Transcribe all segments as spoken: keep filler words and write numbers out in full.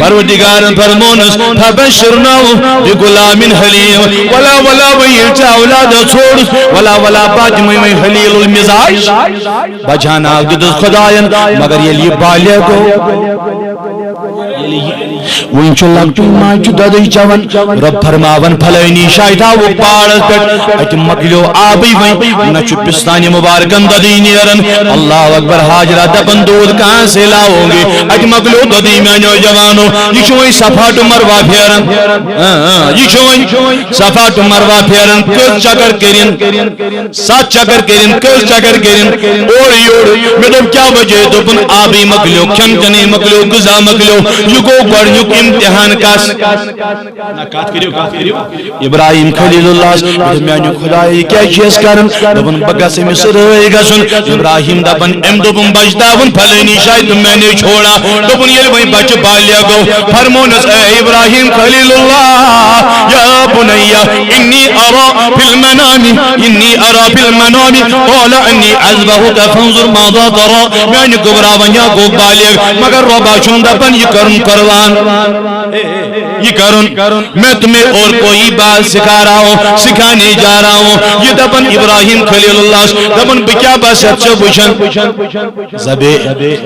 پروردگارن فرمونس، "فبشرناه بغلام حلیم"، ولا ولا وۄنۍ ییٚلہِ ژےٚ اولادس ژھوڑُس، ولا ولا بہٕ دِمے وۄنۍ حلیل المزاج، بچہٕ ہنا اکھ دیُتُس خداین، مگر ییٚلہِ یہِ بالغ گوٚو، ییٚلہِ یہِ وۄنۍ چھُ لۄکٹُے ماجہِ دۄدٕے چٮ۪وان۔ رۄب فرماوان، فلٲنی جایہِ تھاوُکھ پہاڑس پٮ۪ٹھ، اتہِ مۄکلیو آبٕے وۄنۍ، نہ چھُ پستانہِ مبارکن دۄدٕے نیران۔ اللہ اکبر۔ ہاجرہ دپان، "دودھ کہاں سے لاؤں گے؟" اتہِ مۄکلیو دۄدٕے میانیو جوانو۔ یہِ چھُ وۄنۍ صفا ٹُو مروہ پھیران۔ اۭں، اۭں، یہِ چھُ وۄنۍ صفا ٹُو مروہ پھیران۔ کٔژ چکر کٔرِن؟ ستھ چکر کٔرِن، کٔژ چکر کٔرِن، اورٕ یورٕ۔ مےٚ دوٚپ، کیٛاہ وجہ؟ دوٚپُن، آبٕے مۄکلیو، کھٮ۪ن چٮ۪نٕے مۄکلیو، غذا مۄکلیو۔ یہِ گوٚو گۄڈٕنیُک امتحان کس؟ نہ، کتھ کٔرِو، کتھ کٔرِو۔ ابراہیم خلیل اللہ، دوٚپُن، میانہِ خدایا، یہِ کیٛاہ چھِ أسۍ کران؟ دوٚپُن، بہٕ گژھٕ أمِس سۭتۍ گژھُن۔ ابراہیم دپان، أمۍ دوٚپُن، بچہٕ دپان، فلٲنی جایہِ تہٕ میانے چھوڑا۔ دوٚپُن، ییٚلہِ وۄنۍ بچہٕ بالغ گوٚو، فرمونس، اے ابراہیم خلیل اللہ، یا بنی انی ارا فی المنام، انی ارا فی المنام، قال انی اذبحک فانظر ماذا ترا۔ میانہِ گوٚبرا، وۄنۍ ہا گوٚو بالغ، مگر رۄبا چھُم دپان، یہِ کرُن قربان، یہِ کرُن۔ میں تمہیں اور کوئی بات سکھا رہا ہوں، سکھانے جا رہا ہوں۔ یہِ دپان ابراہیم خلیل اللہ، دپان، بہٕ کیٛاہ بس یتھ ژےٚ وٕچھان؟ ذبیح۔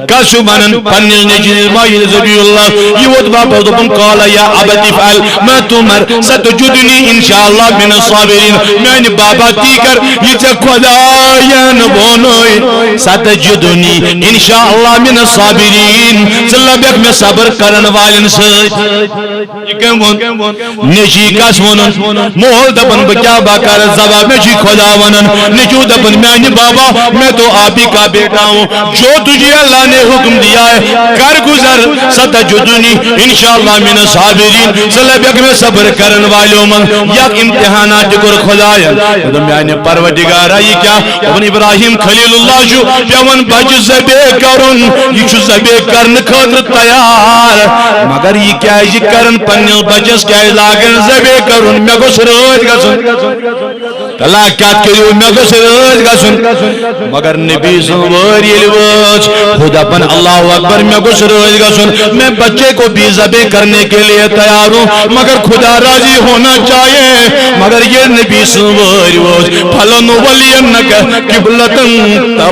کس چھُ ونان؟ پننِس نیٚچوِس اسماعیل ذبیح اللہ۔ یہِ ووت واپس، دوٚپُن، قال یا ابت افعل ما تؤمر ستجدنی ان شاء اللہ من الصابرین۔ میانہِ بابا، تی کر یہِ ژےٚ خداین ووٚنُے۔ ستجدنی ان شاء اللہ من الصابرین۔ ژٕ لبکھ مےٚ صبر کرن والٮ۪ن سۭتۍ۔ یہِ کٔمۍ ووٚن؟ نیٚچی کس ووٚنُن؟ مول دپان، بہٕ کیٛاہ با کرٕ ذبح، مےٚ چھُے خدا ونان۔ نیٚچو دپان، میانہِ بابا، میں تو آپ ہی کا بیٹا ہوں، جو تجھے اللہ نے حکم دیا ہے، کر گزر، ستجدنی ان شاء اللہ من الصابرین۔ ژٕ لبکھ مےٚ صبر کرن والیو منٛز۔ یک امتحانات تہِ کوٚر خداین۔ مےٚ دوٚپ، میانہِ پروردگارا، یہِ کیٛاہ؟ دوٚپُن، ابراہیم خلیل اللہ چھُ پٮ۪وان بچہِ ذبح کرُن، یہِ چھُ ذبح کرنہٕ خٲطرٕ تیار، مگر یہِ کیٛازِ کرن پننِس بچس، کیٛازِ لاگن ذبح کرُن؟ مےٚ گوٚژھ رٲضۍ گژھُن۔ اللہ کتھ کٔرِو، مےٚ گوٚژھ رٲضۍ گژھُن۔ مگر نبی سٕنٛز وٲرۍ ییٚلہِ وٲژ، ہُہ دپان، اللہ اکبر، مےٚ گوٚژھ رٲضۍ گژھُن، میں بچے کو بھی ذبح کرنے کے لیے تیار ہوں، مگر خدا راضی ہونا چاہیے۔ مگر ییٚلہِ نبی سٕنٛز وٲرۍ وٲژ، فلنولینک قبلة ترضاها،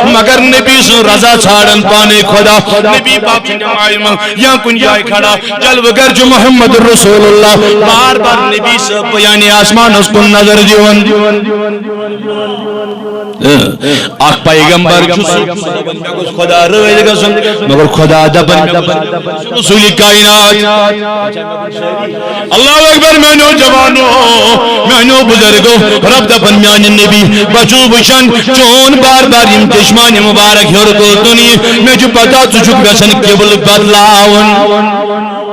مگر نبی سٕنٛز رضا ژھانڈان پانے خدا۔ نبی پاک چھُ نمازِ منٛز یا کُنہِ جایہِ کھڑا، جلوٕ گر چھُ محمد رسول اللہ، بار بار نبی صٲب یعنی آسمانس کُن نظر دِوان۔ اکھ پیغمبر چھُ سُہ، مےٚ گوٚژھ خدا رٲضۍ گژھُن، مگر خدا دپان، رسول کائنات۔ اللہ اکبر، میانیو جوانو، میانیو بزرگو، رب دپان، میانہِ نبی، بہٕ چھُس وٕچھان چون بار بار یِم چشمانہِ مبارک ہیوٚر کُن تُلنہِ، مےٚ چھُ پتہ ژٕ چھُکھ یژھان قبلہٕ بدلاوُن۔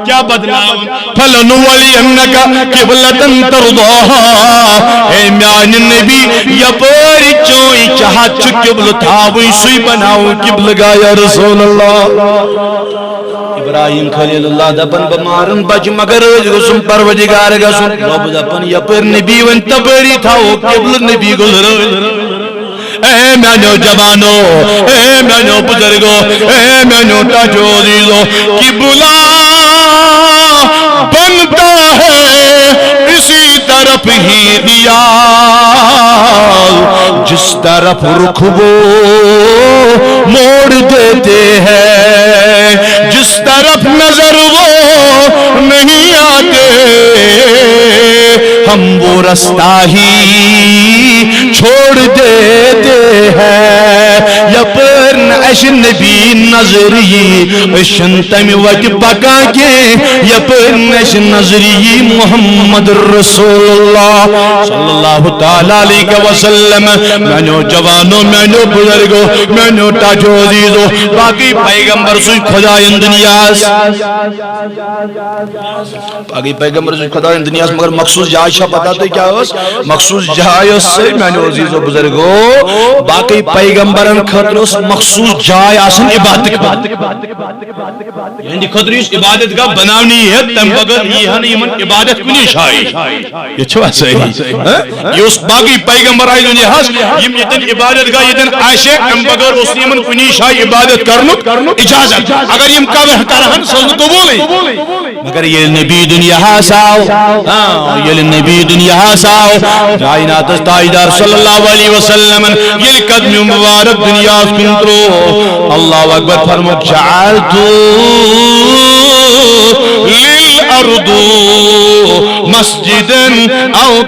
کیٛاہ بدلاوُن؟ فلنولینک قبلة ترضاها۔ اے میانہِ نبی، یپٲرۍ چٲنۍ چاہت چھِ قبلہٕ تھاوٕنۍ، سُے بناوو قبلہٕ گاہ یا رسول اللہ۔ ابراہیم خلیل اللہ دپان، بہٕ مارن بچہِ، مگر رٲضۍ گوٚژھُم پروردگار گژھُن۔ رۄب دپان، یپٲرۍ نبی وۄنۍ تپٲری تھاوو قبلہٕ، نبی گوٚژھ رٲضۍ۔ اے میانیو جوانو، اے میانیو بزرگو، اے میانیو ٹاٹھیو عزیزو، قبلہ بنتا ہے اسی طرف ہی دیال، جس طرف رخ وہ موڑ دیتے ہیں، جس طرف نظر وہ نہیں آتے، ہم وہ رستہ ہی چھوڑ دیتے ہیں۔ یپٲرۍ نہٕ اَسہِ نبی نظر یی، أسۍ چھِنہٕ تَمہِ وَتہِ پَکان کینٛہہ۔ یپٲرۍ نہٕ اَسہِ نظر یی محمد رسول اللہ صلی اللہ تعالیٰ علیہ وسلم۔ میانیو جوانو، میانیو بزرگو، میانیو ٹاٹھیو عزیزو، باقٕے پیغمبر سوٗزۍ خۄدایَن دُنیاہَس۔ باقٕے پیغمبر سوٗزۍ خۄدایَن دُنیاہَس، مگر مخصوٗص جاے چھا پتہ تۄہہِ کیٛاہ ٲس؟ مخصوٗص جاے ٲس سۄے، میانیو عزیزو بزرگو، باقٕے پیغمبرن خٲطرٕ اوس مخصوص جاے آسان عبادت خٲطرٕ۔ یِہنٛدِ خٲطرٕ یُس عبادت گاہ بناونہٕ یی ہے، تَمہِ بغٲر یی ہا نہٕ یِمن عبادت کُنی جایہِ۔ یہِ چھُوا صحیح؟ ہہ؟ یہِ اوس باقٕے پیغمبر آیہِ دُنیاہس، یِم ییٚتٮ۪ن عبادت گاہ ییٚتٮ۪ن آسہِ ہے، اَمہِ بغٲر اوس نہٕ یِمن کُنی جایہِ عبادت کرنُک اجازت۔ اگر یِم کر-، کرہن، سُہ اوس نہٕ قبوٗلٕے۔ مگر ییٚلہِ نبی دُنیاہس آو، ہاں، ییٚلہِ نبی دُنیاہس آو، کائناتس تاجدار صلی اللہ علیہ وسلمن ییٚلہِ قدمِ مبارک دُنیاہس کُن ترٛوو، اللہ اکبر فرموو، جعلت للارض مسجدا او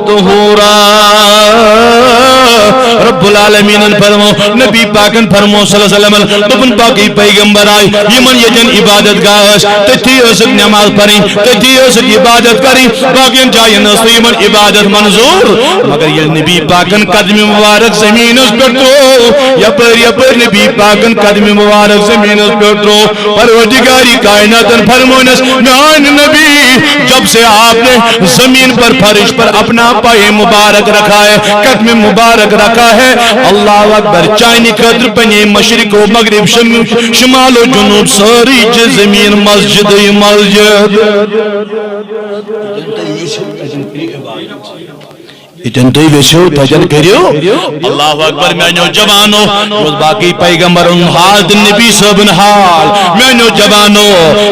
طہورا۔ رب العالمینن فرموو، نبی پاکن فرموو صلی اللہ علیہ وسلمن، دوٚپُن، باقٕے پیغمبر آے، یِمن ییٚتٮ۪ن عبادت گاہ ٲس، تٔتھی ٲسٕکھ نماز پرٕنۍ، تٔتھی ٲسٕکھ عبادت کرٕنۍ، باقین جاین ٲس نہٕ یِمن عبادت منظور۔ مگر ییٚلہِ نبی پاکن قدمِ مبارک زمینس پٮ۪ٹھ ترٛوو، یپٲرۍ یپٲرۍ نبی پاکن قدمِ مبارک زمینس پٮ۪ٹھ ترٛوو، پروردگار کائناتن فرمونس، میانہِ نبی، جب سے آپ نے زمین پر فرش پر اپنا پائے مبارک رکھا ہے، قدمِ مبارک رکھا ہے، اللہ اکبر، چانہِ خٲطرٕ بنے مشرق و مغرب، شم-، شمال و جنوب، سٲرٕے چھِ زمین مسجدٕے مسجد۔ ییٚتٮ۪ن تُہۍ یژھِو، تَتٮ۪ن کٔرِو۔ اللہ اکبر، میانیو جوانو، یہِ اوس باقٕے پیغمبرن ہُنٛد حال تہٕ نبی صٲبُن حال۔ میانیو جوانو،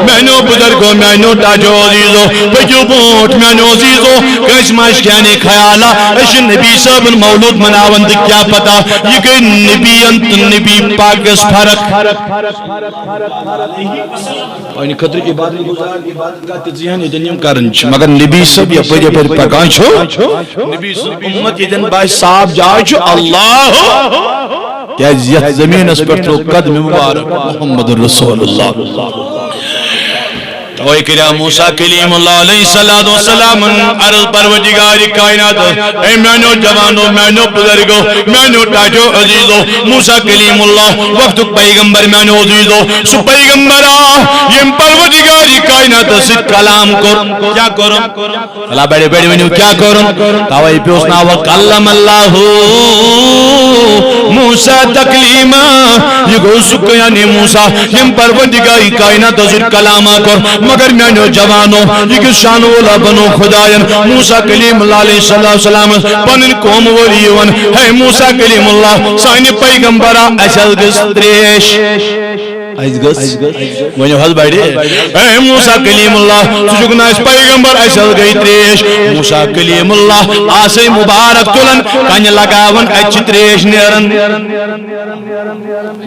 میانیو بزرگو، میانیو ٹاٹھیو عزیزو، پٔکِو برونٛٹھ میانیو عزیزو، کٲنٛسہِ ما آسہِ کینٛہہ خیالا، أسۍ چھِ نبی صٲبُن مولود مناوان تہٕ کیٛاہ پتہ یہِ گٔے نبیَن تہٕ نبی پاکس فرق۔ پننہِ خٲطرٕ عبادت گزار، عبادت گاہ تہِ ژٕہن ییٚتٮ۪ن یِم کران چھِ، مگر نبی صٲب یپٲرۍ یپٲرۍ پکان چھُ، نبی سُنٛد اُمت ییٚتٮ۪ن باسہِ صاف جاے چھُ اللہ، کیازِ یتھ زمینس پٮ۪ٹھ تھوٚو قدمِ مبارک محمد رسول اللہ۔ توے کریو موسیٰ کلیم اللہ علیہ الصلوۃ والسلام عرض پروردگار کائنات، اے میانیو جوانو، میانیو بزرگو، میانیو ٹاٹھیو عزیزو، موسیٰ کلیم اللہ وقتُک پیغمبر میانیو عزیزو، سُہ پیغمبرا، یم پروردگار کائنات سۭتۍ کلام کوٚر۔ کیا کوٚر؟ اللہ بڑے بڑے ؤنِو کیا کوٚر؟ توے پیوس ناو کلم اللہ موسیٰ تکلیما۔ یہ گوٚو سُہ یعنی موسیٰ، یم پروردگار کائنات سۭتۍ کلام کوٚر۔ مگر میانیو جوانو، یہ کس شان وولا بنو خداین موسیٰ کلیم اللہ علیہ الصلوۃ والسلام پنن قوم وولی ون، ہے موسیٰ کلیم اللہ، سانہِ پیغمبرا، اسہِ حظ گٔژھ تریش۔ اسہِ گٔژھ۔ ؤنِو حظ بڑِ۔ اے موسیٰ کلیم اللہ، ژٕ چھُکھ نہٕ اسہِ پیغمبر، اسہِ حظ گٔے تریش۔ موسیٰ کلیم اللہ آسے مبارک تُلان، کنہِ لگاوان، اتہِ چھِ تریش نیران۔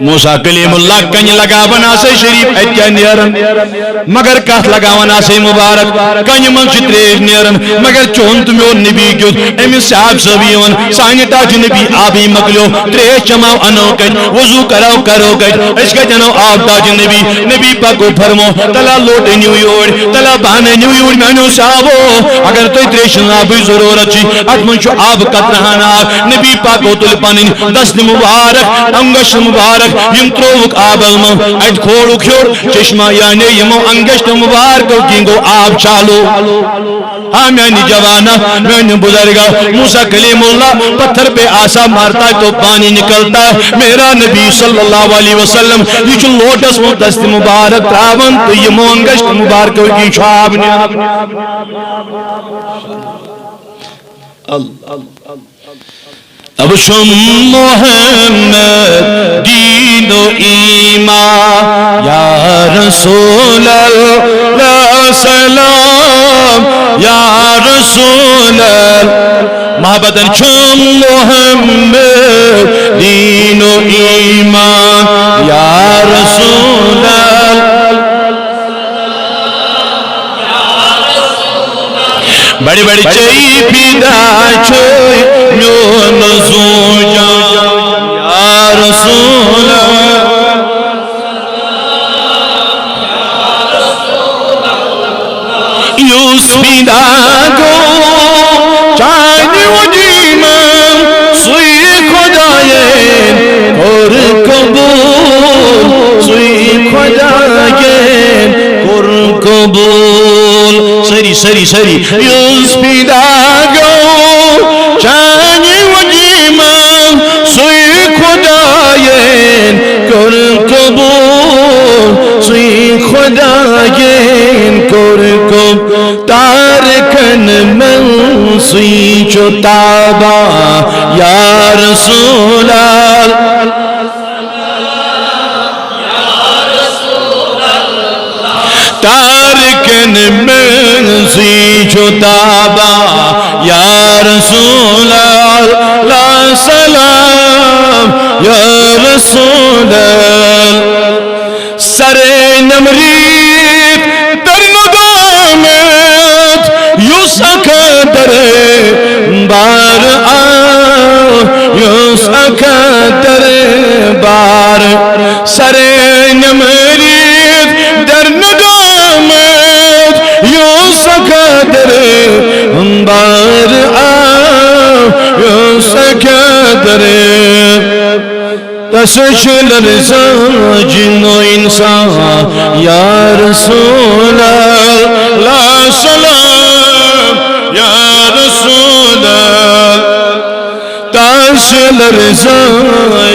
موسیٰ کلیم اللہ کنہِ لگاوان آسے شریف، اتہِ کیٛاہ نیران؟ مگر کتھ لگاوان آسے مبارک، کنہِ منٛز چھِ تریش نیران۔ مگر چون تہٕ میون نبی کیُتھ، أمِس چھِ آب صٲبی یِوان، سانہِ ٹاٹھہِ نبی آبٕے مۄکلیو، تریش چماو انو کتہِ، وضو کرو کرو کتہِ، أسۍ کتہِ انو آب ٹاٹھہِ نبی؟ نبی پاکو فرمو، تلا لوٹہٕ أنِو یور، تلا بانہٕ أنِو یور، میانیو صحابو، اگر تۄہہِ تریشہِ ہُنٛد آبٕچ ضروٗرت چھِ، اتھ منٛز چھُ آب قطرٕ ہن آب۔ نبی پاکو تُلۍ پنٕنۍ دست مبارک، انگشت مبارک، یم ترووُکھ آبس منٛز، اتہِ کھولُکھ ہیوٚر چشمہ، یعنی یِمو انگشت مبارکو کِنۍ گوٚو آب چالو۔ ہاں میانہِ جوانا، میانہِ بزرگا، موسیٰ کلیم اللہ پتھر پہ آسا مارتا ہے تو پانی نکلتا ہے۔ میرا نبی صلی اللہ علیہ وسلم، یہ چھُ لوٹس منٛز دست مبارک تراوان تو یِمو انگشت مبارکو کِنۍ چھُ آب نیران۔ اللہ۔ اب شم محمد دین و ایمان، یا رسول اللہ سلام، یا رسول اللہ۔ محبتن شم محمد دین و ایمان، یا رسول اللہ۔ بڑِ بڑِ چے فدا چھُے میون زوٗ جان، یا رسول۔ یُس فدا گوٚو چانہِ وجوٗدٕ منٛز، سُے خدایَن کوٚر قبوٗل، سُے خدایَن کوٚر قبوٗل۔ سٲری، سٲری، سٲری۔ یُس فدا گوٚو چانہِ وجوٗدٕ منٛز، سُے خدایَن تابان یا رسول اللہ۔ تارکن منزی چھُ تابان یا رسول اللہ، سلام یا رسول اللہ۔ سرے نمرید در ندامت یوس اکدر بار آ، یوس اکدر بار۔ سرے نمرید در ندامت یوس اکدر بار آ، یوس اکدر۔ تس چھُ لرزان جن و انسان یا رسول اللہ، سلام یا رسول اللہ۔ تس چھُ لرزان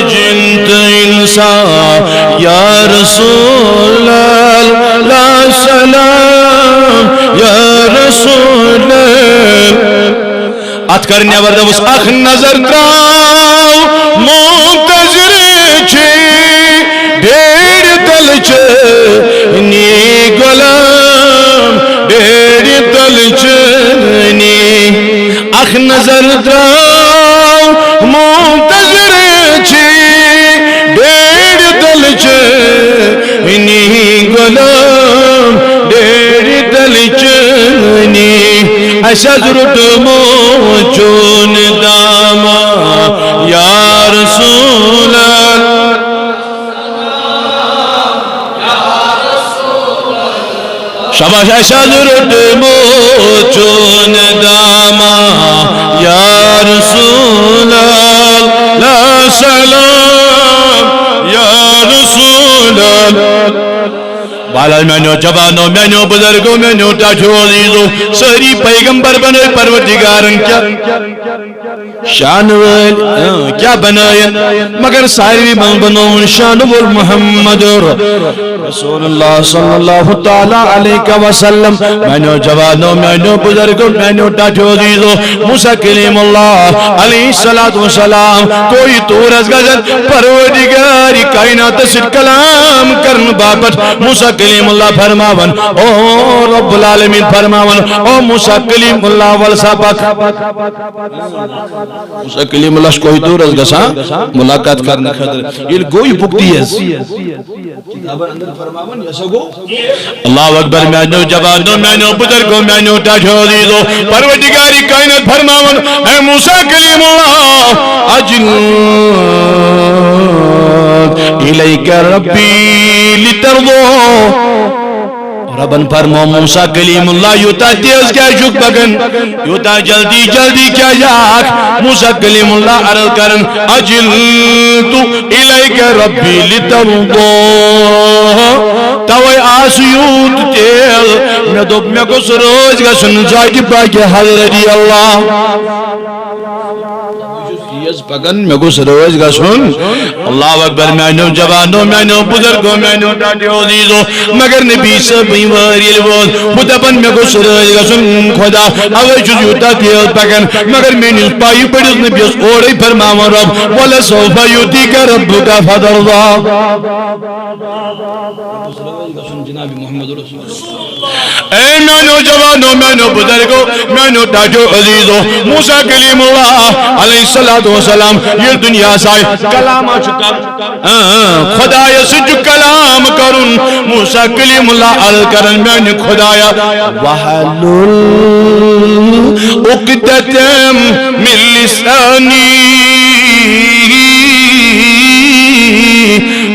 جن تہٕ انسان یا رسول اللہ، سلام یا رسول اللہ۔ اتھ کر نیبر، دوٚپُس، اکھ نظر تراو، منتظر چھِ بیڑِ تل چٲنی غلام، بیڑِ تل چٲنی۔ اکھ نظر تراو، منتظر چھِ بیڑِ تل چٲنی غلام، بیڑِ تل چٲنی۔ اسہِ حظ روٚٹمُت چون دامہ یا رسول اللہ۔ شاباش، اسہِ حظ روٚٹمُت چون دامہ یا رسول اللہ، سلام یا رسول اللہ۔ بہرحال میانیو جوانو، میانیو بزرگو، میانیو ٹاٹھیو عزیزو، سٲری پیغمبر بنٲے پروردگارن کیا شان وٲلۍ، اۭں، کیا بنٲیِن؟ مگر ساروی منٛز بنووُن شان وول محمد رسول اللہ صلی اللہ تعالیٰ علیہ وسلم۔ میانیو جوانو، میانیو بزرگو، میانیو ٹاٹھیو عزیزو، موسیٰ کلیم اللہ علیہ الصلوۃ والسلام کوہہِ طورس گژھن پروردگار کائنات سۭتۍ کلام کرن باپتھ۔ موسیٰ کلیم اللہ فرماون، او رب العالمین فرماون، او موسیٰ کلیم اللہ، ول سا پکھ۔ موسیٰ کلیم اللہ چھُ کوہہِ طورس گژھان ملاقات کرنہٕ خٲطرٕ۔ ییٚلہِ گوٚو یہِ بُک تیز۔ کتابن اندر فرماوان، یہِ ہسا گوٚو۔ اللہ اکبر، میانیو جوانو، میانیو بزرگو، میانیو ٹاٹھیو عزیزو، پروردگار کائنات فرماوان، اے موسیٰ کلیم اللہ، عجل الیک ربی لترضی۔ ربن فرمو، موسیٰ کلیم اللہ، یوتاہ تیز کیازِ چھُکھ پکان؟ یوتاہ جلدی، جلدی کیازِ آکھ؟ موسیٰ کلیم اللہ عرض کران، عجلت الیک ربی لترضی۔ توے آس یوت تیز، مےٚ دوٚپ مےٚ گوٚژھ رٲضۍ گژھُن ذاتِ پاکِ حضرت اللہ۔ تیز پکان، مےٚ گوٚژھ رٲضۍ گژھُن۔ اللہ اکبر، میانیو جوانو، میانیو بزرگو، میانیو ٹاٹھیو عزیزو۔ مگر نبی صٲبٕنۍ وٲرۍ ییٚلہِ وٲژ، بہٕ دپان، مےٚ گوٚژھ رٲضۍ گژھُن خدا، اوے چھُس یوٗتاہ تیز پکان۔ مگر میٲنِس پایہِ بٔڑِس نبیَس اورَے فرماوان رب، ولسوف یعطیک ربک فترضی۔ جناب محمد رسول۔ اے میانیو جوانو، میانیو بزرگو، میانیو ٹاٹھیو عزیزو، موسیٰ کلیم اللہ علیہ الصلوۃ والسلام ییٚلہِ دُنیاہس آے، کلام چھُ کرُن۔ اۭں، خدایس سۭتۍ چھُ کلام کرُن۔ موسیٰ کلیم اللہ عرض کران، میانہِ خدایا، واحلل عقدۃ من لسانی۔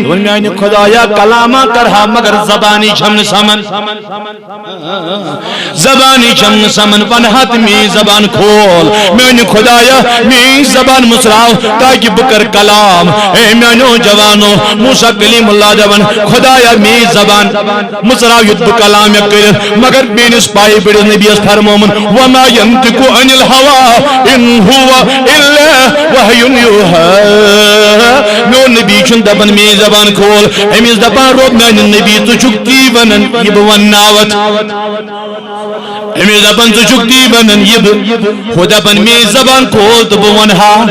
دوٚپُن، میانہِ خدایا، کلامہ کرہا مگر زبانی چھم نہٕ سمن۔ زبانی چھم نہٕ سمن، ونہا تہٕ میٲنۍ زبان کھول۔ میانہِ خدایا، میٲنۍ زبان مُژراو تاکہِ بہٕ کرٕ کلام۔ اے میانیو جوانو، موسیٰ کلیم اللہ دپان، خدایا، میٲنۍ زبان مُژراو یُتھ بہٕ کلام ہیٚکہٕ کٔرِتھ۔ مگر میٲنِس پایہِ بٔڑِس نبیَس فرمومُت، وما ینطق عن الہوی ان ھو الا وحی یوحی۔ میون نبی چھُنہٕ دپان میٲنۍ زبان کھول، أمِس دپان رب میانہِ نبی، ژٕ چھُکھ تی ونان یہِ بہٕ ونناوتھ۔ أمِس دَپان، "ژٕ چھُکھ تی وَنان یہِ بہٕ؟" ہُہ دَپان، "میٲنۍ زبان کھول تہٕ بہٕ وَنہٕ ہا۔"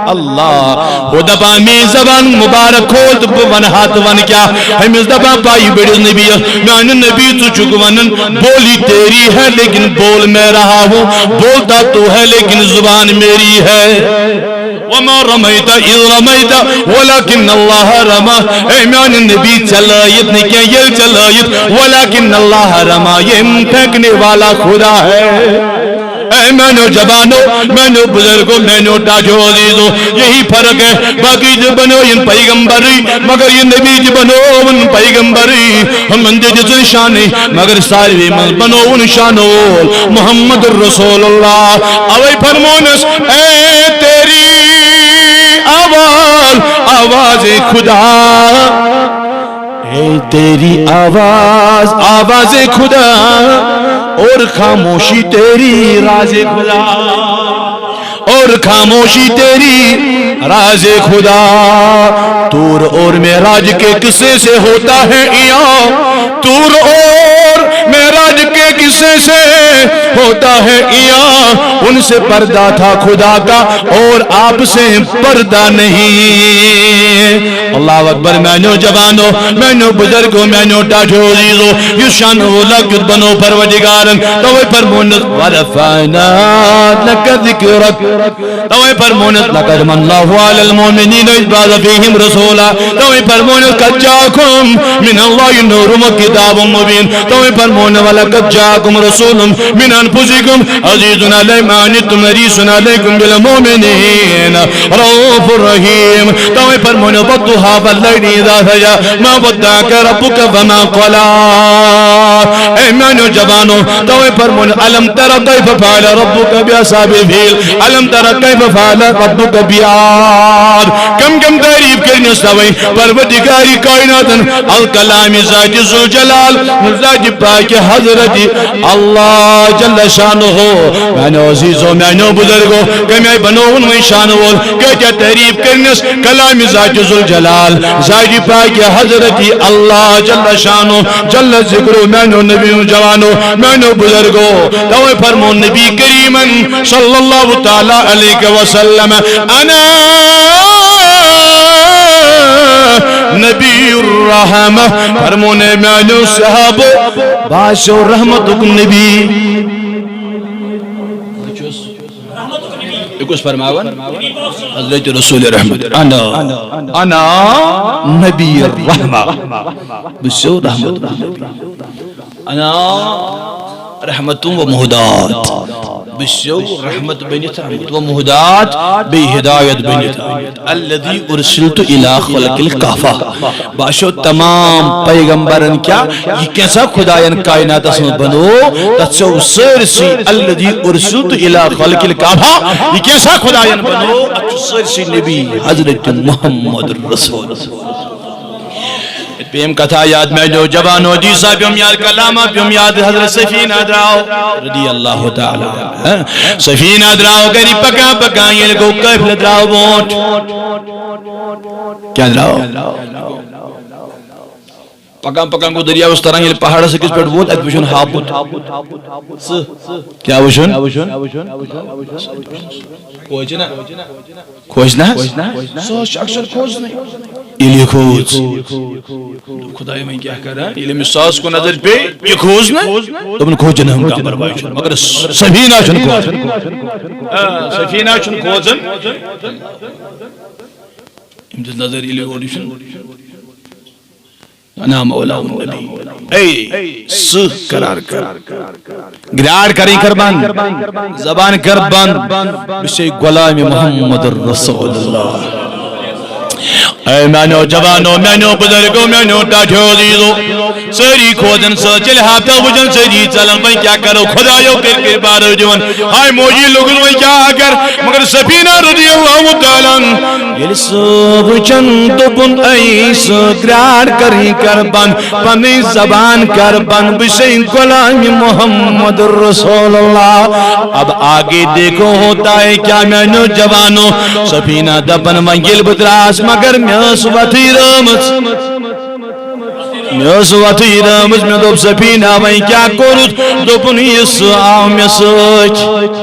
اللہ۔ ہُہ دَپان، "میٲنۍ زبان مُبارک کھول تہٕ بہٕ وَنہٕ ہا۔" تہٕ وَنہٕ کیٛاہ؟ أمِس دَپان، پَیہِ بٔڑِس نبیَس، "میانہِ نبی، ژٕ چھُکھ وَنان، بولی تیری ہے لیکن بول میں رہا ہوں، بولتا تو ہے لیکن زبان میری ہے۔ وما رمیت اذ رمیت ولکن اللہ رمی۔" اے میانہِ نبی، ژےٚ لٲیِتھ نہٕ کینٛہہ، ییٚلہِ ژےٚ لٲیِتھ، ولکن اللہ رمی، ییٚمۍ پھینکنے والا خدا ہے۔ اے میانیو جوانو، میانیو بزرگو، میانیو ٹاٹھیو عزیزو، یہی فرق ہے۔ باقی تہِ بنٲوِن پیغمبرٕے، مگر یہِ نبی تہِ بنووُن پیغمبرٕے۔ ہُمن تہِ دِژٕن شانٕے، مگر ساروی منٛز بنووُن شانہٕ وول محمد رسول اللہ۔ اوے فرمونس، اے تیری آواز، آواز خدا، اے تیری آواز، آواز خدا، اور خاموشی تیری راز خدا، اور خاموشی تیری راز خدا۔ طور اور معراج کے قصے سے ہوتا ہے عیاں، طور اور معراج کے قصے سے ہوتا ہے عیاں، ان سے پردہ تھا خدا کا اور آپ سے پردہ نہیں۔ اللہ اکبر، میانیو جوانو، میانیو بزرگو، میانیو ٹاٹھیو عزیزو، یُس شانہٕ وول کیُتھ بنو پروردگارن، توے فرمونس، "ورفعنا لك ذكرك۔" توے فرمونس، "لقد من الله على المؤمنين إذ بعث فيهم رسولا۔" توے فرمونس، "قد جاءكم من الله نور وكتاب مبين۔" توے فرمونس، "ولقد جاءكم رسول من أنفسكم عزيز عليه ما عنتم حريص عليكم بالمؤمنين رؤوف رحيم۔" توے فرمونس، "والضحى والليل إذا سجى ما ودعك ربك وما قلى۔" اے میانیو جوانو، توے فرمون، "الم تر کیف فعل ربک باصحاب الفیل، الم تر کیف فعل ربک بعاد۔" کم کم تعریف کرنس توے پروردگار کائناتن، الکلام ذات ذوالجلال، ذات پاک حضرت اللہ جل شانہ۔ میانیو عزیزو، میانیو بزرگو، کمے بنوون وۄنۍ شانہٕ وول، کۭتیاہ تعریف کرنس کلام ذات ذوالجلال، ذات پاک حضرت اللہ جل شانہ، جل ذکرہ۔ میانیو نبیو جوانو، میانیو بزرگو، توے فرمون نبی کریمن صلی اللہ تعالی علیہ وسلم، "انا نبی الرحمہ۔" فرمون میانیو صحابو، بہٕ ہسا چھُسو رحمتُک نبی۔ یہ کس فرماون؟ حضرت رسول رحمت۔ انا، انا نبی الرحمہ۔ بہٕ چھُسو رحمت النبی۔ انا رحمت و مہدات۔ بہٕ چھُسو رحمت بنتھ آمت و مہدات، بیٚیہِ ہدایت بنتھ آمت۔ الذی ارسلت الی خلق الکافہ۔ بہٕ ہسا چھُسو تمام پیغمبرن کیٛاہ، یہِ کینٛژھا خداین کائناتس منٛز بنو، تتھ چھُسو سٲرسٕے الذی ارسلت الی خلق الکافہ، یہِ کینٛژھا خداین بنو، اتھ چھُ سٲرسٕے نبی حضرت محمد رسول۔ پیم کتھا یاد میانیو جوانو، دیسا پیم یاد، کلامہ پیم یاد، حضرت سفینہ دراو رضی اللہ تعالی عنہ۔ سفینہ دراو گری پکان پکان، ییٚلہِ گوٚو قٲفلہٕ دراو برونٛٹھ۔ کیٛاہ دراو؟ پکان پکان گوٚو دٔریاوس تران، ییٚلہِ پہاڑس أکِس پٮ۪ٹھ ووت، اتہِ وٕچھُن ہاپُت۔ سٕہہ۔ کیٛاہ وٕچھُن؟ کوچہِ نا؟ کھوژِ نا؟ سُہ حظ چھُ اکثر کھوژنٕے۔ ییٚلہِ یہِ کھوٗژ۔ خدایا، وۄنۍ کیٛاہ کرٕ؟ ییٚلہِ أمِس ساس کُن نظر پیٚیہِ، یہِ کھوٗژ نا؟ دوٚپُن، کھوژِ نہٕ، ہم کانٛہہ پرواے چھُنہٕ۔ مگر سفینہ چھُنہٕ کھوژان۔ آ، سفینہ چھُنہٕ کھوژان۔ أمۍ دیُت نظر، ییٚلہِ یور وٕچھُن۔ انا مولا النبی۔ اے، سٕہہ قرار کر۔ گراڑ کریں کر بند۔ زبان کر بند۔ بہٕ چھُسے غلام محمد رسول اللہ۔ اے میانیو جوانو، میانیو بزرگو، میانیو ٹاٹھیو عزیزو۔ سٲری کھوژان، سٲری چھِ لحاظ وٕچھان، سٲری ژلان، وۄنۍ کیٛاہ کرو؟ خدایو کٔرۍ کٔرۍ بارو دِوان۔ ہاے موجی لوٚگُس وۄنۍ کیٛاہ اگر؟ مگر سفینہ رضی اللہ تعالیٰ عنہ ییٚلہِ سُہ وٕچھن، دوٚپُن، اے سٕہہ، گراڑ کرٕنۍ کر بند، پنٕنۍ زبان کر بند، بہٕ چھُسے غلام محمد رسول اللہ۔ اب آگے دیکھو ہوتا ہے کیا میانیو جوانو۔ سفینہ دپان، وۄنۍ ییٚلہِ بہٕ دراس، مگر مےٚ ٲس وتھٕے رٲمٕژ۔ مےٚ ٲس وَتھٕے درٛٲمٕژ، مےٚ دوٚپ، "سفینہ، وۄنۍ کیٛاہ کوٚرُتھ؟" دوٚپُن، "یہِ سُہ آو مےٚ سۭتۍ۔"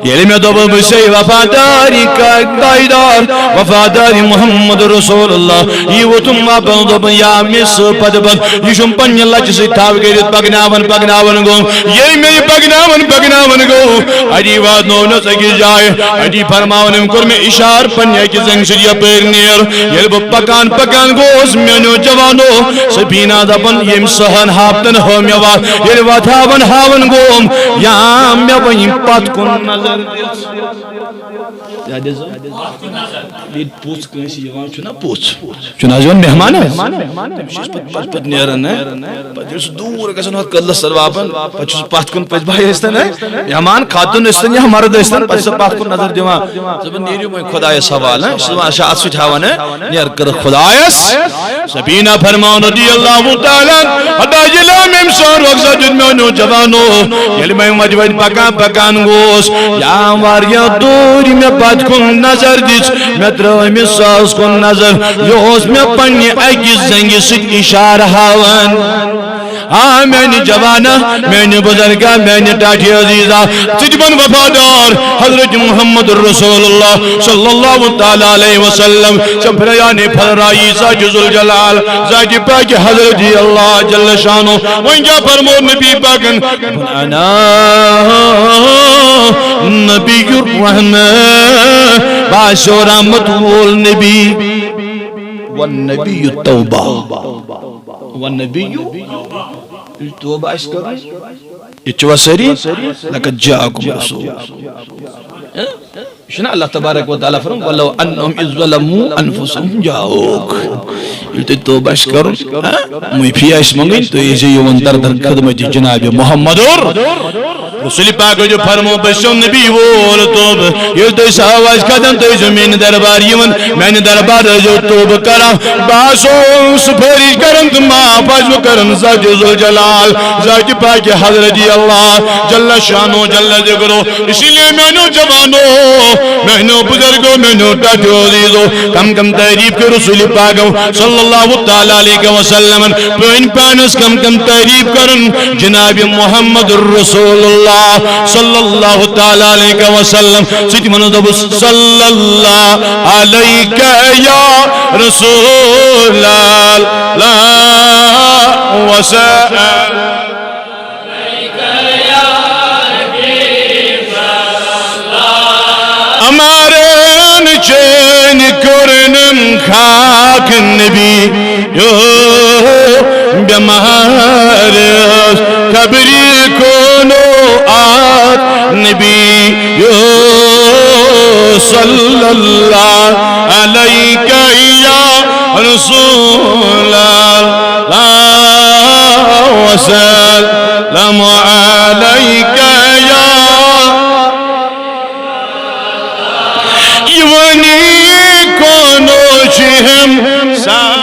ییٚلہِ مےٚ دوٚپُن، "بہٕ چھُسے وفاداری کا-، تاجدار، وفاداری محمد رسول اللہ"، یہِ ووٚتھُن واپس، دوٚپُن، "یا مےٚ سۭتۍ پتہٕ پتہٕ، یہِ چھُم پننہِ لچہِ سۭتۍ تھپھ کٔرِتھ پکناوان، پکناوان گوٚم۔ ییٚلہِ مےٚ یہِ پکناوان، پکناوان گوٚو، اَتی واتنوونَس أکِس جایہِ، اَتی فرماوان أمۍ کوٚر مےٚ اِشارٕ پننہِ اَکہِ زنٛگہِ سۭتۍ، یَپٲرۍ نیر۔" ییٚلہِ بہٕ پکان، پکان گوس، میٛانیو جوانو، سفینہ دپان، ییٚمہِ سہن ہاپتن ہٲو مےٚ وَتھ، ییٚلہِ وَتھ ہاوان ہاوان گوم، یا مےٚ وۄنۍ پتھ کُن نظر دِژ۔ کیٛاہ دِژ؟ ییٚلہِ پوٚژھ کٲنٛسہِ یِوان چھُنہ، پوٚژھ چھُنہٕ حظ یِوان مہمان حظ؟ تٔمِس چھِ أسۍ پتہٕ پتہٕ پتہٕ نیران، نہ؟ پتہٕ ییٚلہِ سُہ دوٗر گژھان ہُتھ کٔدلس سر واپن، پتہٕ چھُ سُہ پتھ کُن پٔتۍ بھاے ٲسۍتن، نہ؟ مہمان خاتون ٲسۍتن یا مرد ٲسۍتن، پتہٕ چھُ سُہ پتھ کُن نظر دِوان۔ دپان، "نیٖرِو وۄنۍ خۄدایس حوالہٕ"، نہ؟ یہِ چھُ دپان، اچھا، اتھ سۭتۍ ہاوان، نہ؟ نیر کٔرٕکھ خۄدایس۔ سفینہ فرماوان رضی اللہ تعالیٰ عنہ، حتی ییٚلہِ أمۍ سُنٛد رۄخصت دیُت میٛانیو جوانو، ییٚلہِ بہٕ وَتہِ وَتہِ پَکان پَکان گوس، یا واریاہ دوٗرِ مےٚ پَتھ کُن نظر دِژ، مےٚ ترٛٲو أمِس ساس کُن نظر، یہِ اوس مےٚ پنٛنہِ اَکہِ زنٛگہِ سۭتۍ اِشارٕ ہاوان۔ آ میٛانہِ جوانہ، میٛانہِ بُزرگا، میٛانہِ ٹاٹھہِ عزیزا، ژٕ تہِ بن وفادار حضرت محمد رسول اللہ صلی اللہ تعالیٰ علیہ وسلم۔ ژےٚ پھرے یعنی پھررائی ذات ذوالجلال، ذات پاک حضرت اللہ جل شانہ۔ وۄنۍ کیٛاہ فرموو نبی پاکن؟ انا نبی الرحمن، بہٕ آسو رحمت وول نبی۔ والنبی توبہ۔ والنبی توبہ آسہِ کرُن۔ یہِ چھُوا سٲری؟ لقد جاءکم رسول۔ ہہ؟ یہِ چھُنہ اللہ تبارک و تعالیٰ فرماوان، "ولو انہم اذ ظلموا انفسہم جاءوک۔" ییٚلہِ تۄہہِ توبہ آسہِ کرُن، ہہ؟ معٲفی آسہِ منٛگٕنۍ، تُہۍ ٲسۍزیو یِوان در در خدمت جناب محمد اور رسول پاک جو فرمو، بہٕ چھُسو نبی وول توبہٕ۔ ییٚلہِ تُہۍ سۄ آواز کھدن، تُہۍ ٲسۍزیو میٛانہِ دربار یِوان، میٛانہِ دربار ٲسۍزیو توبہٕ کران۔ بہٕ آسو سفٲرِش کران تہٕ معاف آسو کران ذات ذوالجلال، ذات پاک حضرت اللہ جل شانو جل ذکرو۔ اسی لیے میٛانیو جوانو، میٛانیو بزرگو، میٛانیو ٹاٹھیو عزیزو، کم کم تعریف کٔرِو رسول پاکو صلی اللہ تعالیٰ علیہ وسلم۔ پرٛٲنۍ پانس کم کم تعریف کرن جناب محمد رسول اللہ صلی اللہ تعالیٰ علیہ وسلم۔ سُہ تہِ وَنو دوٚپُس، صلی اللہ علیک یا رسول اللہ وسلم۔ امارن چین کرنم خاک نبی یو بیمار قبری کونو آت نبی یو صلی اللہ علیک یا رسول اللہ وسلم علیک یا۔ یہِ ونی کونو چھِ ہم سا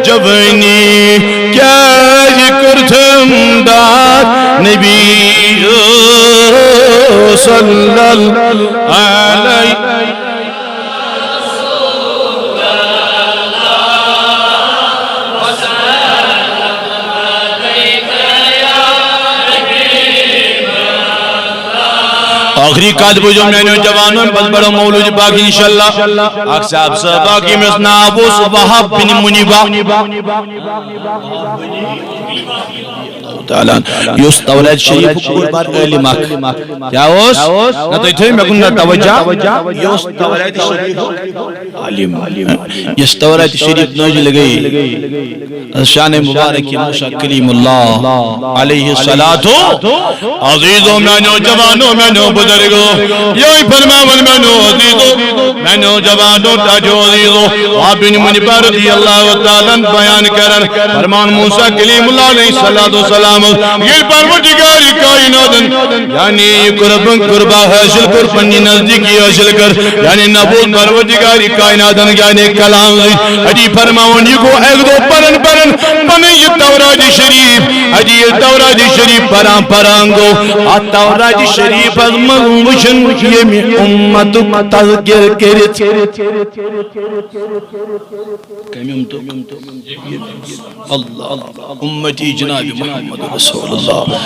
جوانی کیٛازِ کٔرتھم داد نبی صلی اللہ علیہ۔ آخری کتھ بوٗزِو میٛانیو جوانو، پتہٕ پرو مولوٗد پاک انشاءاللہ۔ اکھ صاحب صٲب اکھ، ییٚمِس ناو اوس وہب بن منیبہ۔ تعالیٰ عنہ۔ یہِ اوس تورات شریفُک بوٚڑ بار عٲلِم اکھ۔ کیٛاہ اوس؟ نہ تُہۍ تھٲیِو مےٚ کُن نہ توجہ۔ یہِ اوس تورات شریفُک عالم۔ یۄس تورات شریف نازل گٔے، شان مبارک موسیٰ کلیم اللہ علیہ الصلوۃ۔ عزیزو میانیو جوانو میانیو بزرگو، یہے فرماون میانیو عزیزو، میانیو جوانو ٹاٹھیو عزیزو، وہب بن منبہ رضی اللہ تعالیٰ عنہ بیان کرن، فرمان موسیٰ کلیم اللہ علیہ الصلوۃ والسلام۔ ییٚلہِ پروردگار کائناتن، یعنی، یہِ قربن قربا حٲصِل کوٚر، پننہِ نزدیٖکی حٲصِل کٔر، یعنی، نہ بوٗز پروردگار کائناتن، یعنی، کلام، أتی فرماوان، یہِ گوٚو اَکہِ دۄہ پران پران پنٕنۍ یہِ تورات شریف، أتی ییٚلہِ تورات شریف پران پران گوٚو، اَتھ تورات شریفس منٛز وٕچھُن ییٚمہِ اُمتُک تذکر کٔرِتھ۔ کمہِ اُمتُک؟ اللہ، اللہ، امتی جناب محمد رسول اللہ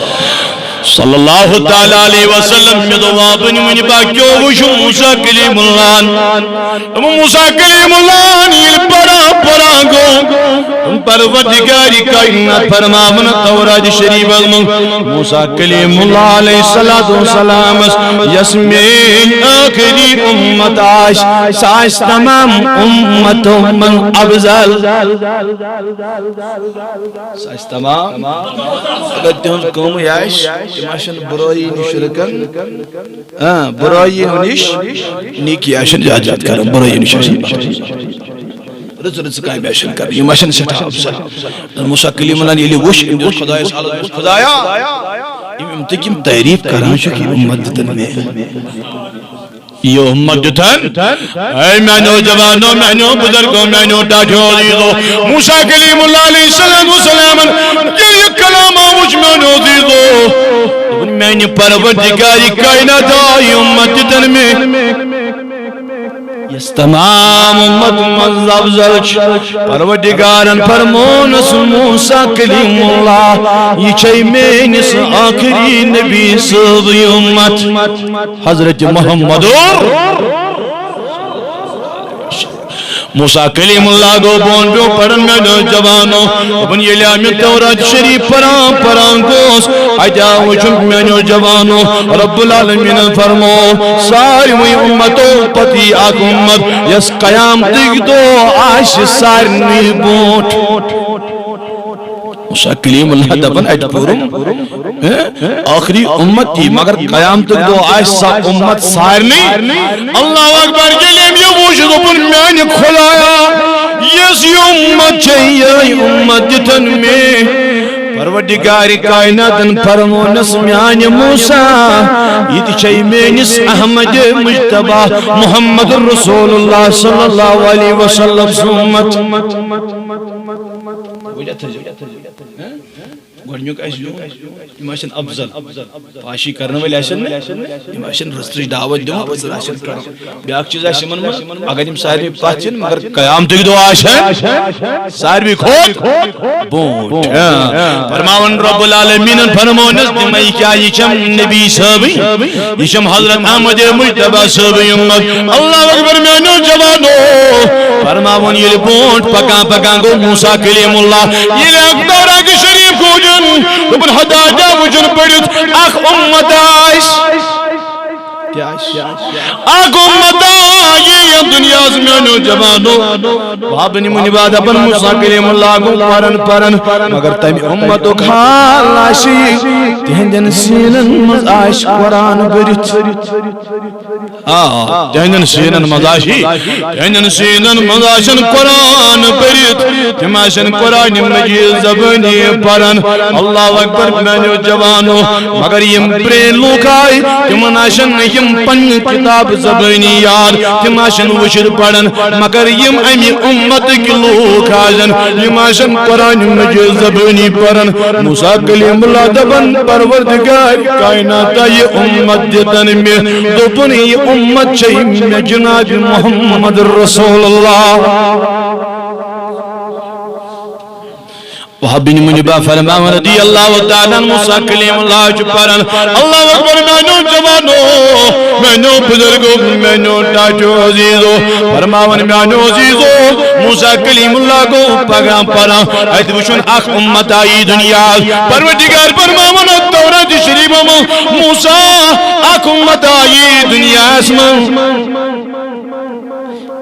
صلی اللہ تعالیٰ علیہ وسلم۔ مےٚ دوٚپ، وابن ؤنہِ با کیو وٕچھ موسیٰ کلیم اللہ۔ دوٚپُن، موسیٰ کلیم اللہ ییٚلہِ پران پران گوٚو، دوٚپُن، پروردگار کائنات فرماوان تورات شریفس منٛز، موسیٰ کلیم اللہ علیہ الصلوۃ والسلامس، یۄس میٲنۍ ٲخری امت آسہِ، سۄ آسہِ تمام امتو منٛز افضل۔ سُہ آسہِ تمام۔ اگر تِہنٛز کٲمٕے آسہِ، تِم آسن برٲیی نِش رُکان۔ آ، برٲیی نِش نیکی آسن زیادٕ زیادٕ کران، برٲیی نِش آسن۔ رٕژ رٕژ کامہِ آسن کران، یِم آسن سٮ۪ٹھاہ افضل۔ موسیٰ کلیمن ییٚلہِ وُچھ، أمۍ دیُت خۄدایس عرض، دوٚپُس، خۄدایا، یِم، یِم تہِ یِم تعریٖف کران چھِ، یہِ اُمت دِتن مےٚ۔ یہِ اُمت دیُتن۔ اے میانیو جوانو، میانیو بزرگو، میانیو ٹاٹھیو عزیزو، موسیٰ کلیم اللہ علیہ الصلوۃ والسلام ییٚلہِ یہِ کلام آو وُچھ میانیو عزیزو، دوٚپُن، میانہِ پروردگار کائنات، یہِ اُمت دیُتن مےٚ، یۄس تمام اُمت منٛز افضل چھِ۔ پروردگارن فرمونس، موسیٰ کلیم اللہ، یہِ چھے میٲنِس ٲخری نبی سٕنٛزٕے اُمت۔ حضرت محمد۔ موسیٰ کلیم اللہ گوٚو بۄن پیوٚو پران میانیو جوانو۔ دوٚپُن، ییٚلہِ آو مےٚ تورات شریف پران پران گوس، اتہِ آو وٕچھُن میانیو جوانو، رب العالمینن فرمو، ساروٕے اُمتو پتہٕ یی اکھ اُمت، یۄس قیامتٕکۍ دۄہ آسہِ سارنٕے برونٛٹھ۔ موسیٰ کلیم اللہ دپان، اتہِ پوٚرُم، ہہ؟ ٲخری اُمت یی، مگر قیامتُک دۄہ آسہِ سۄ اُمت سارنٕے۔ اللہ اکبر، ییٚلہِ أمۍ یہِ وُچھ، دوٚپُن، میانہِ خۄدایا، یۄس یہِ اُمت چھےٚ، یِہے اُمت دِتن مےٚ۔ پروردگار کائناتن فرمونس، میانہِ موسیٰ، یہِ تہِ چھے میٲنِس احمد مجتبیٰ محمد رسول اللہ صلی اللہ علیہ وسلم سٕنٛز اُمت۔ گۄڈٕنیُک آسہِ یُن، یِم آسن افضل، پاشی کرن وٲلۍ آسن نہٕ، یِم آسن رٕژ رٕژ دعوت دِوان، رٕژ رٕژ آسن کران۔ بیاکھ چیٖز آسہِ یِمن منٛز، اگر یِم سارنٕے پتھ یِن، مگر قیامتٕکۍ دۄہ آسن ساروی کھۄتہٕ برونٛٹھ۔ ہاں۔ فرماوان رب العالمینن فرمونس، تِمے کیٛاہ، یہِ چھم نبی صٲبٕے۔ یہِ چھم حضرت احمد مجتبیٰ صٲبٕنۍ اُمت۔ اللہ اکبر میانیو جوانو۔ فرماوُن ییٚلہِ برونٛٹھ پکان پکان گوٚو موسیٰ کلیم اللہ، ییٚلہِ اکھ تورات شریف کھوٗجُن، دوٚپُن ہتا جا وٕچھُن پٔرِتھ اکھ اُمت آسہِ۔ کیٛاہ آسہِ؟ اکھ اُمت آیہِ یتھ دُنیاہس میانیو جوانو۔ بابن منی بعد اپن موسیٰ کلیم اللہ گوٚو پرن پرن، مگر تمہِ اُمتُک حال آسہِ، تِہنٛدٮ۪ن سیٖنن منٛز آسہِ قرآن بٔرِتھ۔ آ، تِہنٛدٮ۪ن سیٖنن منٛز آسہِ، تِہنٛدٮ۪ن سیٖنن منٛز آسن قرآن پٔرِتھ، تِم آسن قرآن مجید زبٲنی پران۔ اللہ اکبر میانیو جوانو، مگر یِم پرٛٲنۍ لوٗکھ آے، تِمن آسن نہٕ یِم پننہِ کتاب زبٲنی یاد، تِم آسن وٕچھِتھ پران، مگر یِم امہِ اُمتٕکۍ لوٗکھ آسن، یِم آسن قرآن مجید زبٲنی پران۔ موسیٰ کلیم اللہ دپان، پروردگار کائنات، یہِ اُمت دِتن مےٚ۔ دوٚپُن، یہِ اُمت چھے مےٚ جناب محمد رسول اللہ۔ وہب بن منبع فرماوان رضی اللہ تعالیٰ عنہ، موسیٰ کلیم اللہ چھُ پران، اللہ اکبر، میانیو جوانو، میانیو بزرگو، میانیو ٹاٹھیو عزیزو، فرماوان میانیو عزیزو، موسیٰ کلیم اللہ گوٚو پگاہ پران، اتہِ وٕچھُن اکھ اُمت آیی دُنیاہس، پروردگار فرماوان تورات شریفس منٛز، موسیٰ، اکھ اُمت آیی دُنیاہس منٛز۔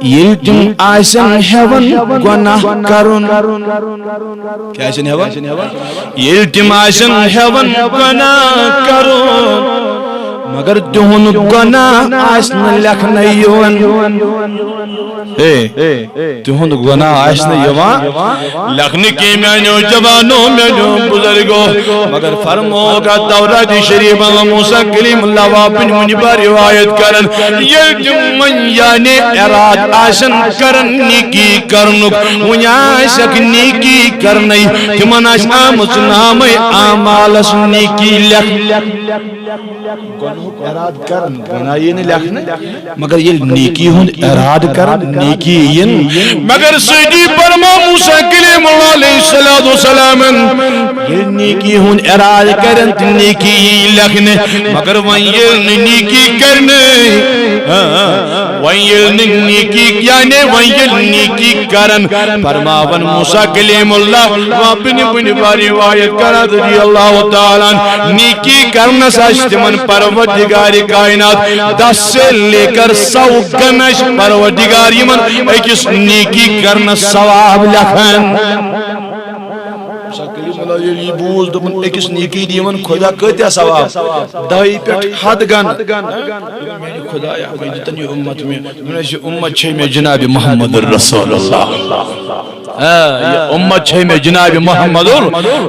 ییٚلہِ تِم آسن ہٮ۪وان گۄناہ کرُن۔ کیٛاہ آسن ہٮ۪وان؟ ییٚلہِ تِم آسن ہٮ۪وان گۄناہ کرُن۔ مگر تِہُنٛد گۄناہ آسہِ نہٕ لیکھنہٕ یِوان۔ ہے، تِہُنٛد گۄناہ آسہِ نہٕ یِوان لیکھنہٕ کینٛہہ۔ میٛانیو جوانو، میٛانیو بُزرگو، مگر فرمووُکھ اَتھ توراتِ شریٖفَس منٛز، موسیٰ کلیم اللہ وَ بِنِ وٕنہِ بہٕ رِوایت کران، ییٚلہِ تِم وۄنۍ یعنی ارادٕ آسن کران نیکی کرنُک، وۄنۍ آسٮ۪کھ نیکی کرنَے، تِمن آسہِ آمٕژ نامَے اعمالَس نیکی لیکھ۔ گۄناہُک ارادٕ کرن، گۄناہ یی نہٕ لیکھنہٕ، مگر ییٚلہِ نیکی ہُنٛد ارادٕ کرن، نیکی یِن۔ مگر سۭتی فرما موسیٰ کلیم اللہ علیہ الصلوۃ والسلامن ییٚلہِ نیکی ہُنٛد ارادٕ کرن تہٕ نیکی یی لیکھنہٕ، مگر وۄنۍ ییٚلہِ نہٕ نیکی کرنہٕ، ہاں، وۄنۍ ییٚلہِ نہٕ نیکی، یعنی وۄنۍ ییٚلہِ نیکی کرن، فرماون موسیٰ کلیم اللہ، وَ بِنِ وٕنہِ بہٕ رِوایت کران رضی اللہ تعالیٰ عنہ، نیکی کرنس آسہِ تِمن پروردگار کائنات دس سے لے کر سو گنا آسہِ پروردگار یِمن أکِس نیکی کرنس ثواب لیکھان۔ موسیٰ کلیم اللہ ییٚلہِ یہِ بوٗز، دوٚپُن، أکِس نیکی دِوان خدا کۭتیاہ ثواب؟ دَہہِ پٮ۪ٹھ ہَتھ گنا۔ خدایا، وۄنۍ دِتن یہِ اُمت مےٚ۔ دوٚپُن، یہِ اُمت چھے مےٚ جناب محمد رسول اللہ۔ آ، یہِ اُمت چھے مےٚ جناب محمد۔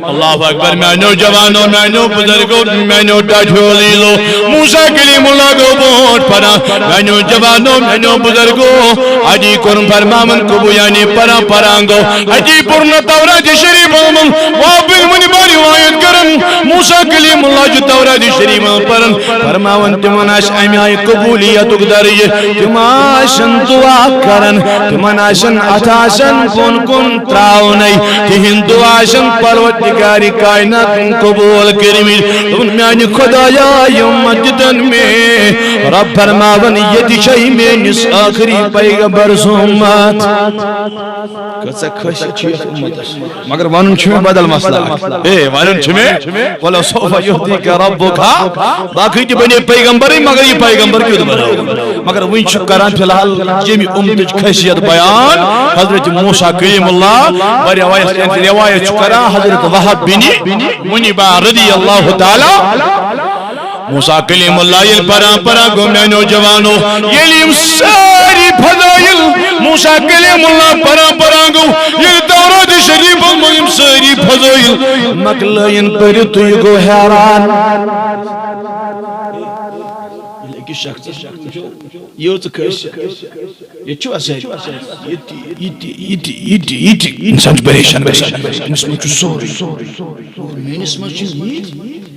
اللہ اکبر، میانیو جوانو، میانیو بزرگو، میانیو ٹاٹھیو عزیزو۔ موسیٰ کلیم اللہ گوٚو برونٛٹھ پران، میانیو جوانو، میانیو بزرگو۔ اَتی کوٚرُن فرماوان قبول، یعنی پران پران گوٚو۔ اَتی پوٚر نہٕ توراتِ شریٖفس منٛز، وَ بِنِ وٕنہِ بہٕ رِوایت کران۔ موسیٰ کلیم اللہ چھُ توراتِ شریٖفس منٛز پران۔ فرماوان تِمن آسہِ امہِ آیہِ قبولیتُک درجہٕ، تِم آسن دعا کران، تِمن آسن اتھٕ آسن بۄن کُن تراونے، تِہنٛد دعا آسن پروردگار کائناتن قبول کٔرمٕتۍ۔ دوٚپُن، میانہِ خدایا، یہِ اُمت دِتن مےٚ۔ رب فرماوان، ییٚتہِ چھے میٲنِس ٲخری پیغمبر سُنٛد اُمت۔ کۭژاہ خٲصیت چھِ یتھ اُمتس۔ مگر ونُن چھُ مےٚ بدل مسلہٕ اکھ۔ اے، ونُن چھُ مےٚ، "ولسوف یعطیک ربک"۔ باقٕے تہِ بنے پیغمبرٕے، مگر یہِ پیغمبر کیُتھ بناوو؟ مگر وٕنہِ چھُ کران فی الحال ییٚمہِ اُمتٕچ خٲصیت بیان۔ حضرت موسیٰ کلیم اللہ، واریاہ روایت، روایت چھُ کران حضرت وہب بن منبع رضی اللہ تعالیٰ۔ موسیٰ کلیم اللہ ییٚلہِ پران پران گوٚو میانیو جوانو، ییٚلہِ یِم سٲری فضائل موسیٰ کلیم اللہ پران پران گوٚو، ییٚلہِ توراتِ شریٖفس منٛز یِم سٲری فضائل مۄکلٲیِن پٔرِتھ، تہٕ یہِ گوٚو حیران۔ ییٚلہِ أکِس شخصس ییٖژ خٲصیت، ییٚتہِ چھُ اَسہِ یہِ تہِ، یہِ تہِ، یہِ تہِ، یہِ تہِ، یہِ تہِ۔ اِنسان چھُ پریشان گژھان۔ أمِس منٛز چھُ سورُے۔ میٲنِس منٛز چھُنہٕ یہِ۔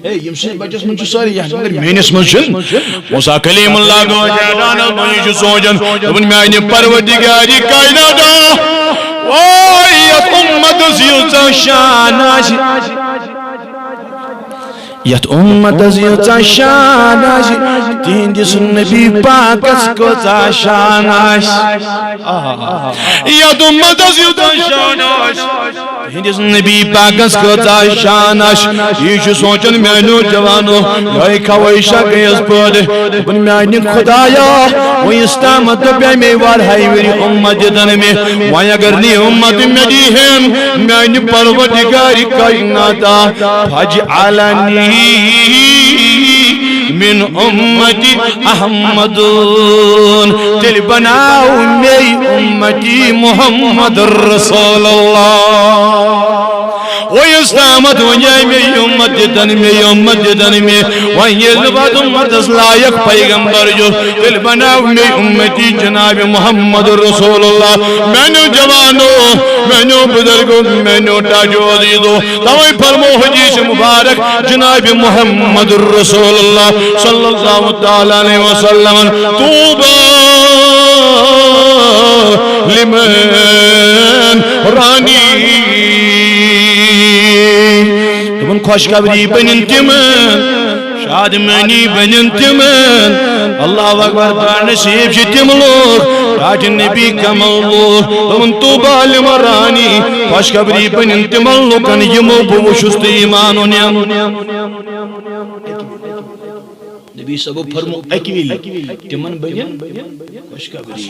ہے، ییٚمہِ سٕنٛدِس بَچَس منٛز چھُ سورُے یہِ، مگر میٲنِس منٛز چھُنہٕ۔ موسیٰ کلیم اللہ گوٚو حیران، وۄنۍ چھُ سونٛچان، دوٚپُن، میانہِ پروردگارِ کائناتا، وای، یَتھ اُمتَس ییٖژاہ شان آسہِ، یَتھ اُمتَس ییٖژاہ شان آسہِ، تِہنٛدِس نبی پاکَس کۭژاہ شان آسہِ۔ آہا۔ یَتھ اُمتَس ییٖژاہ شان آسہِ، تِہنٛدِس نبی پاکَس کۭژاہ شان آسہِ۔ یہِ چھُ سونٛچان میانیو جوانو، یِہوٚے خواہشہ گٔیَس پٲدٕ۔ دوٚپُن، میانہِ خدایا، وۄنۍ یُس تامَتھ دوٚپ مےٚ، وارہاے ؤری اُمت دِتَن مےٚ، وۄنۍ اگر نہٕ یہِ اُمت مےٚ دی ہن، میانہِ پروردگارِ کائناتا، فاجعلنی من امتی احمدون، تیٚلہِ بناو مے امتی محمد رسول اللہ۔ وۄنۍ یُس تامَتھ وۄنۍ مے اُمت دِتَن مے، اُمت دِتَن مے، وۄنۍ ییٚلہِ نہٕ پَتہٕ اُمتَس لایق پیغمبر چھُ، تیٚلہِ بناو مے امتی جناب محمد رسول اللہ۔ میانیو جوانو، میانیو بزرگو، میانیو ٹاٹھیو عزیزو، توے فرمو حدیث مبارک جناب محمد رسول اللہ صلی اللہ تعالیٰ علیہ وسلم، طوبیٰ لمن رانی۔ تِمن خوشخبری بنن تِم، شادمٲنی بنن تِمن۔ اللہ اکبر، بد نصیب چھِ تِم لوٗکھ، ٹاٹھۍ نبی کمل لوٗکھ۔ دوٚپُن، طوبیٰ لمن رانی، خوشخبری بنن تِمن لوٗکن، یِمو بہٕ وُچھُس تہٕ ایمان اوٚنُم۔ نبی صٲبو فرمو اکہِ وِلہِ، تِمن بنن خوشخبری۔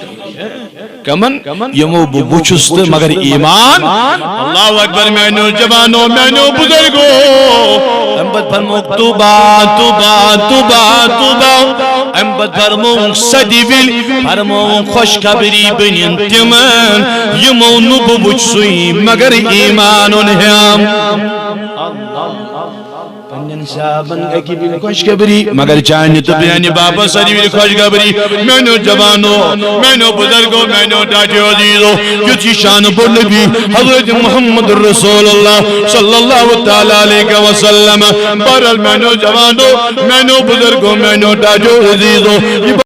کمن؟ یِمو بہٕ وٕچھُس تہٕ مگر ایمان۔ اللہ اکبر، میانیو جوانو، میانیو بزرگو۔ امہِ پتہٕ فرمووُکھ، طوبیٰ، طوبیٰ، طوبیٰ، طوبیٰ۔ امہِ پتہٕ فرمووُکھ، سدِ وِلہِ فرمووُکھ، خوشخبری بنن تِمن، یِمو نہٕ بہٕ وٕچھسٕے مگر ایمان اوٚن ہم۔ پننٮ۪ن صحابن اکہِ وِلہِ خوشخبری، مگر چانہِ تہٕ میانہِ باپس سدِ وِلہِ خوشخبری۔ میانیو جوانو، میانیو بزرگو، میانیو ٹاٹھیو عزیزو، یُتھ یہِ شان بوٚڑ نبی حضرت محمد رسول اللہ صلی اللہ تعالیٰ علیہ وسلم۔ بہرحال میانیو جوانو، میانیو بزرگو، میانیو ٹاٹھیو عزیزو، یہِ